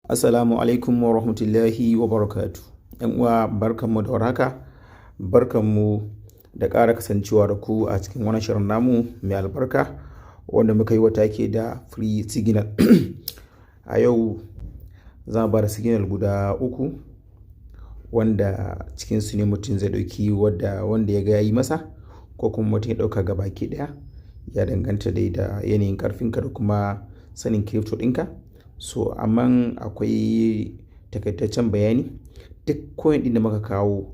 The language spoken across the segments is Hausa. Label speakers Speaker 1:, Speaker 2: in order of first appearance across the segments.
Speaker 1: Assalamu alaikum wa rahmatullahi wa barakatu. ‘Yan uwa, barkanmu da warhaka, barkanmu da ƙara kasancewa da ku a cikin wannan shirin namu mai albarka wanda muka yi wa take da Free Signal. A yau za mu ba da signal guda uku, wanda cikinsu ne mutum zai ɗauki wanda ya ga ya yi masa, ko kuma mutum ya ɗauka gabaki ɗaya. Ya danganta dai da yanayin ƙarfinka da kuma sanin crypto ɗinka. So amma akwai takaitaccen bayani: duk coin ɗin da muka kawo,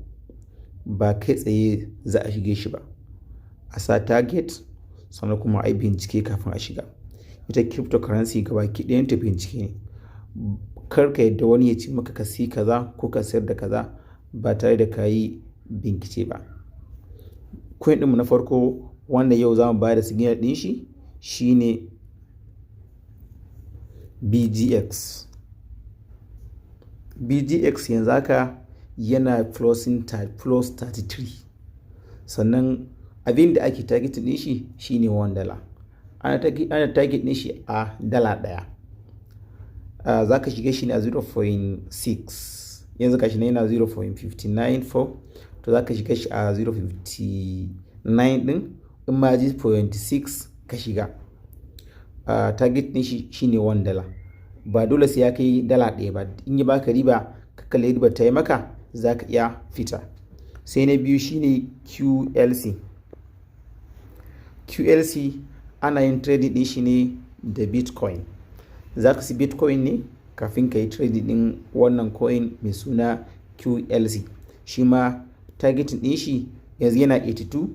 Speaker 1: ba kai tsaye za a shige shi ba. A sa target, sannan kuma a yi bincike kafin a shiga. Ita cryptocurrency gabaki ɗayanta bincike ne. Kar ka yadda wani ya ce maka ka siyi kaza ko ka sayar da kaza ba tare da ka yi bincike ba. Coin ɗinmu na farko wanda yau za mu ba da signal ɗin shi shine BGX. BGX yanzu haka yana plus 33. Sannan abin da ake targeting ɗin shi shine $1. Ana target ɗin shi a $1. Za ka shige shi ne a 0.6. Yanzu gashi nan yana 0.594, to za ka shiga shi a 0.59 ɗin, in ma ji 0.6 ka shiga. Target ɗin shi shine $1. Ba dole sai ya kai $1 ba. In ya baka riba, ka kalli ribar ta yi maka, za ka iya fita. Sai na biyu shine QLC. QLC ana yin trading ɗin shi ne da Bitcoin. Za ka siyi Bitcoin ne kafin ka yi trading ɗin wannan coin mai suna QLC. Shi ma targeting ɗin shi yanzu yana 82.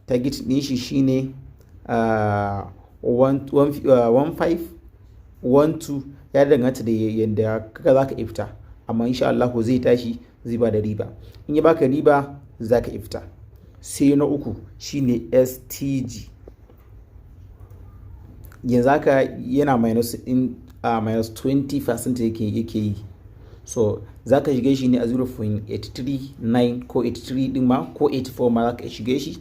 Speaker 1: Targeting ɗin shi shine 1512. Ya danganta da yadda kaga za ka iya fita. Amma insha Allahu zai tashi, zai ba da riba. In ya baka riba, za ka iya fita. Sai na uku shine STG. Yanzu haka yana minus 20% yake yi. So za ka shige shi ne a 0.839 ko 83 ɗin ma, ko 84 ma za ka shige shi.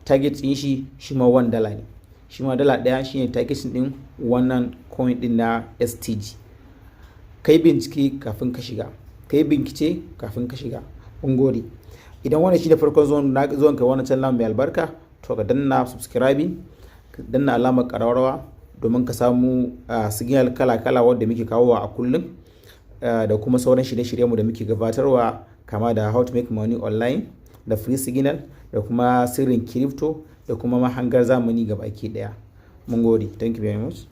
Speaker 1: Target ɗin shi shi ma $1 ne. Shi ma $1 shine target ɗin wannan coin ɗin na STG. Ka yi bincike kafin ka shiga. Ka yi bincike kafin ka shiga. Mun gode. Idan wannan shine farkon zuwan ka wannan channel mai albarka, to ka danna subscribing, ka danna alamar ƙararrawa domin ka samu signal kala kala wanda muke kawowa a kullum, da kuma sauran shirye-shiryenmu da muke gabatarwa, kama da how to make money online, da free signal, da kuma sirrin crypto, da kuma mahangar zamani gabaki ɗaya. Mun gode. Thank you very much.